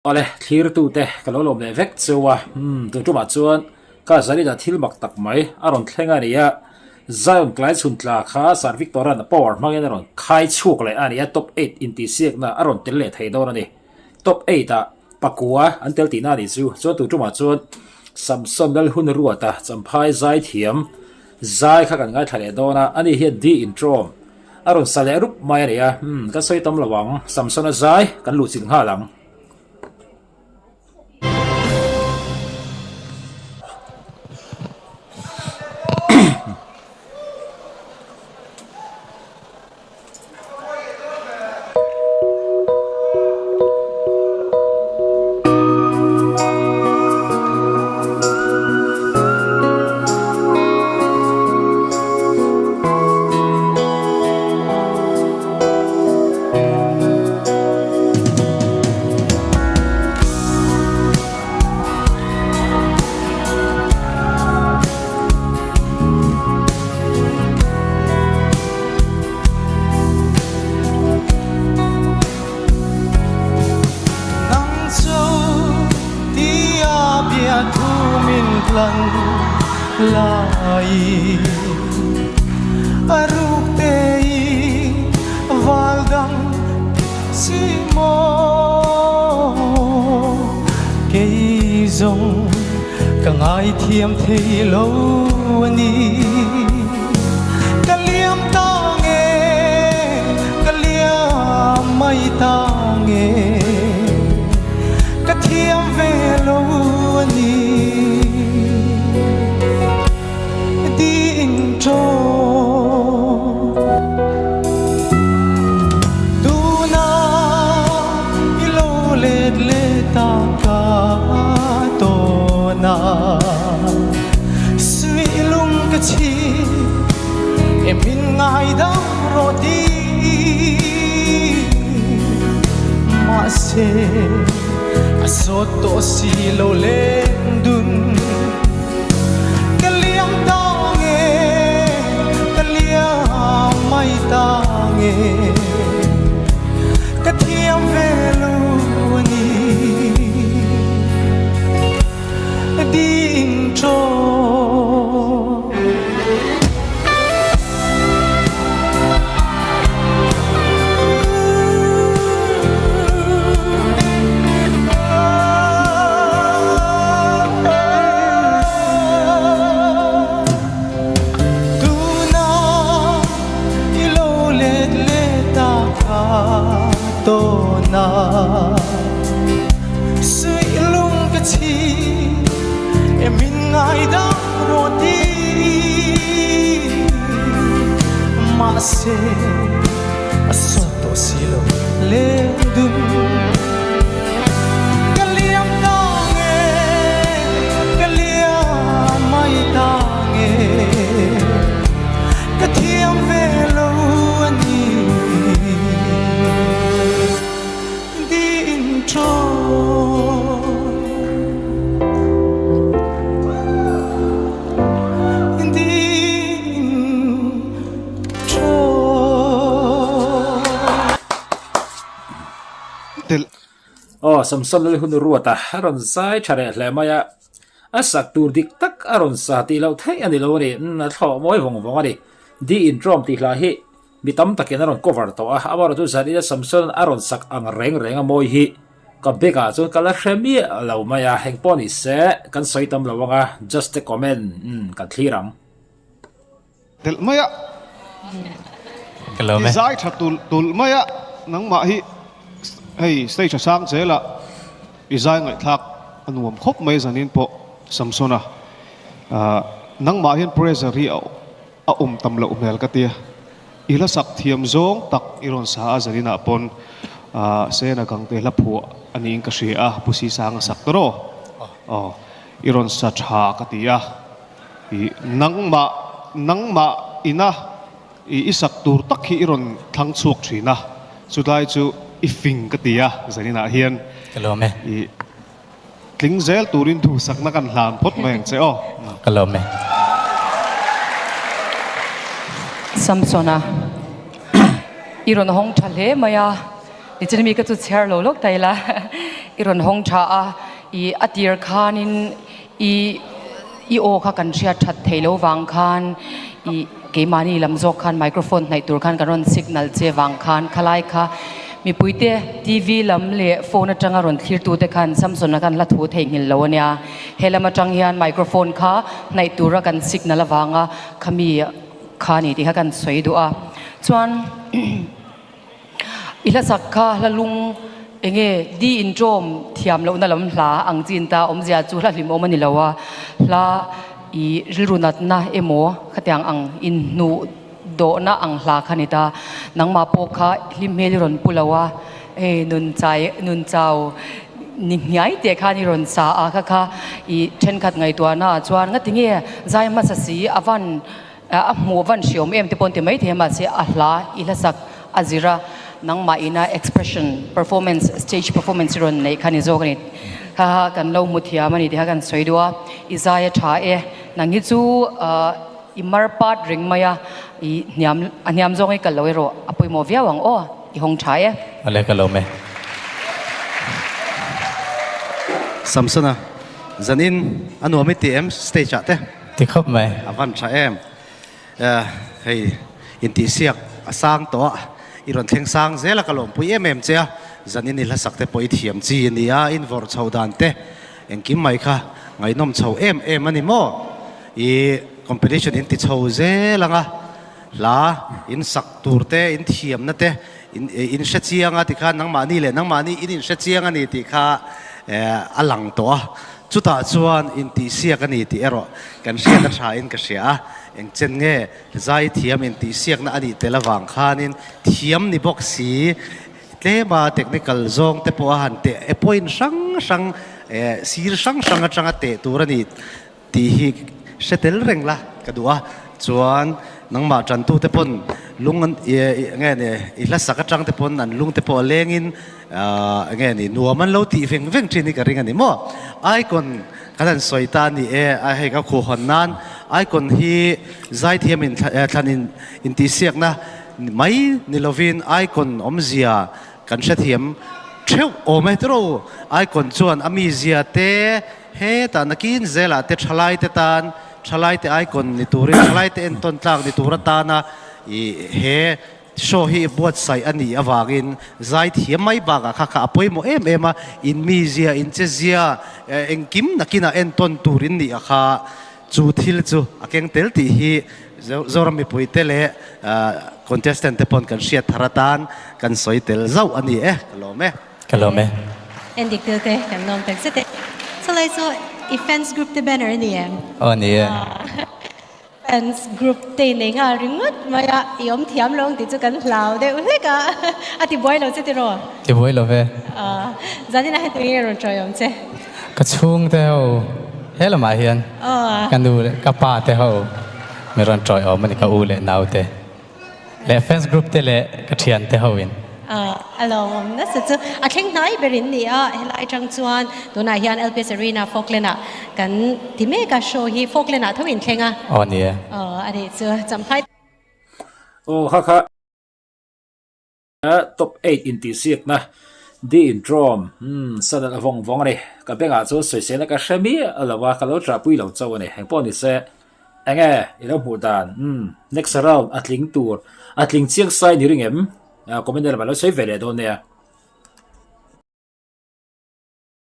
Awle, thlirtute ka lo lawm leh vek cheu a, umm tun tumah chuan ka Zarina thil mak tak mai a rawn thleng a ni a, Zion tlai chhun tla kha Sir Victor-a'n a power hmangin a rawn khai chhuak leh a ni a, top eight intihsiakna a rawn tel leh thei dawn a ni. Top eight ah pakua an tel tihna a nih chu, chuan tun tumah chuan Samson Lalhunruata Champhai zaithiam zai kha kan ngaithla leh dawn a, ani hian di intrawm a rawn sa leh rup mai a ni a, umm kan sawi tam lo ang, Samson-a zai kan luhchilh nghal ang. Aw Samson lal hun ruat a, a rawn zai tha leh hle mai a, a sak tur dik tak a rawn sa tih loh theih a ni lo a ni, a thlawh mawi vawng vawng a ni. Di intrawm tih hla hi Mi tam takin a rawn cover tawh a, amaherawhchu Zarina Samson a rawn sak ang reng reng a mawi hi ka bag ah chuan ka la hre miah lo mai a, eng pawh ni se kan sawi tam lo ang a, just a comment umm kan thlir ang. Telh mai a, i zai tha tulh tulh mai a, nangmah hi hei stage a sang zel a, i zai ngaihthlak a nuam khawp mai zanin pawh Samsona nangmah hian pressure hi a A awm tam loh hmel ka tia. I hla sak thiam zawng tak i rawn sa a zaninah pawn Sena Gangte hla phuah a niin ka hria a, Pu Sisanga sak ta rawh. Aw, i rawn sa tha ka ti a. I nangmah nangmah ina i i sak tur tak hi i rawn thlang chhuak thin a, chulai chu i fing ka ti a zaninah hian. Ka lawm e. I. Tling zel turin duhsakna kan hlan phawt mai ang che aw. Ka lawm e. Samsona, i rawn hawng tha hle mai a, nichin mi ka chu chhiar lo lawk ta ila. I rawn hawng tha a, i a tir khanin i i aw kha kan hriat that thei lo vang khan i keimahni lam zawk khan microphone hnaih tur khan kan rawn signal che vang khan khalai kha mipuite TV lam leh phone atanga rawn thlir tute khan Samson-a khan hla thu theihnghilh lo a nia. He lam atang hian microphone kha hnaih tura kan signal avanga khami kha ni tih kha kan sawi duh a. Chuan i hla sak kha hla lung enge di intawm thiam lohna lam hla ang chin ta awmzia chu hla hlimawm a ni lo a, hla i rilru natna emaw khatiang ang inhnuh dawhna ang hla kha ni ta. Nangmah pawh kha hlim hmel i rawn pu lo a, hei nun chai nun chau ni hniai teh khan i rawn sa a kha kha i thenkhat ngaihtuahna ah chuan ngatinge zai hmasa si a van A hmuh van hriawm em te pawh an ti maithei a, mahse a hla i hlasak a zir a, nangmah ina expression, performance, stage performance i rawn neih kha ni zawk a ni. Kha kha kan lo hmu thiam a ni tih kha kan sawi duh a, i zai a tha e. Nang hi chu i mar pat reng mai a, i hniam a hniam zawng i kal lo erawh a pawimawh viau ang aw, i hawng tha e. Awle ka lawm e. Samsona, zanin a nuam i ti em stage ah te? Ti khawp mai. A van tha em. Hei intihsiak a sang tawh a, i rawn thleng sang zel a ka lawmpui em em che a, zanin i hlasak te pawh i thiam chi a ni a, in vawrh chho dan te engkim mai kha ngaihnawm chho em em a ni maw? I competition in ti chho zel ang a, hla in sak tur te in thiamna te in in hre chiang a tikhan nangmahni leh nangmahni in inhre chiang a ni tih kha a lang tawh a. Chutah chuan intihsiak a ni tih erawh kan hriat a thain ka hria a, engchen nge zai thiam intihsiakna a nih tel avang khanin thiam ni bawk si, tlema technical zawng te pawh a han teh e point hrang hrang eh sir hrang hrang atanga teh tur a ni tih hi hre tel reng la ka duh a, chuan nangmah tantute pawn lung an nge ni i hlasak atang te pawn an lung te pawh a lengin Ahh enge ni nuam an lo tih veng veng thin hi ka ring a ni maw? Icon kan han sawi ta a ni e, a hei ka khuhhawn nan Icon hi zaithiam in thlan in intihsiakna mai ni lovin Icon awmzia kan hrethiam theuh awm e tiraw u. Icon chuan a mizia te hetah nakin zelah te thalai te tan thalai te Icon ni turin thalai te entawn tlak ni tur atana ih he Show hi buatsaih a nih avangin zaithiam mai bakah kha kha a pawimawh em em a, in mizia, in chezia, engkim nakinah entawn tur in nih a kha chu thil chu a keng tel tih hi Zoram mipuite leh contestant te pawn kan hriat thar atan kan sawi tel zauh a ni e, ka lawm e. Ka lawm e. Endik tel te kan lawm tak zet e. Chulai chu i fans group te banner a ni em? Aw ni e. Fans group te nei nghal ringawt mai a, i awm thiam lo ang tih chu kan hlau deuh hlek a, a ti buai lo che tiraw? Ti buai lo ve. Zanin ah heti nge rawn tawi awm che? Ka chhung te ho he lamah hian ka nu leh ka pa te ho min rawn tawi awm a ni, ka u leh nau te. Leh fans group te leh ka thian te ho in. A lawmawm nasa chu a thleng hnai ber in ni a, helai atang chuan tunah hian LPS Arena Falkland ah kan ti mek a, show hi Falkland ah tho in thleng a. Aw ni e. Aw a nih chu Champhai. Aw kha kha. Top 8 intihsiakna di intrawm umm sanat a vawng vawng a ni. Ka bengah chuan sawiselna ka hre miah lo a, ka lo ṭahpui lo chauh a ni. Engpawh ni se, enge i lo hmuh dan umm next round a tling tur a tling chiang sai ni ring em? Comment lamah lo sawi ve leh dawn nia.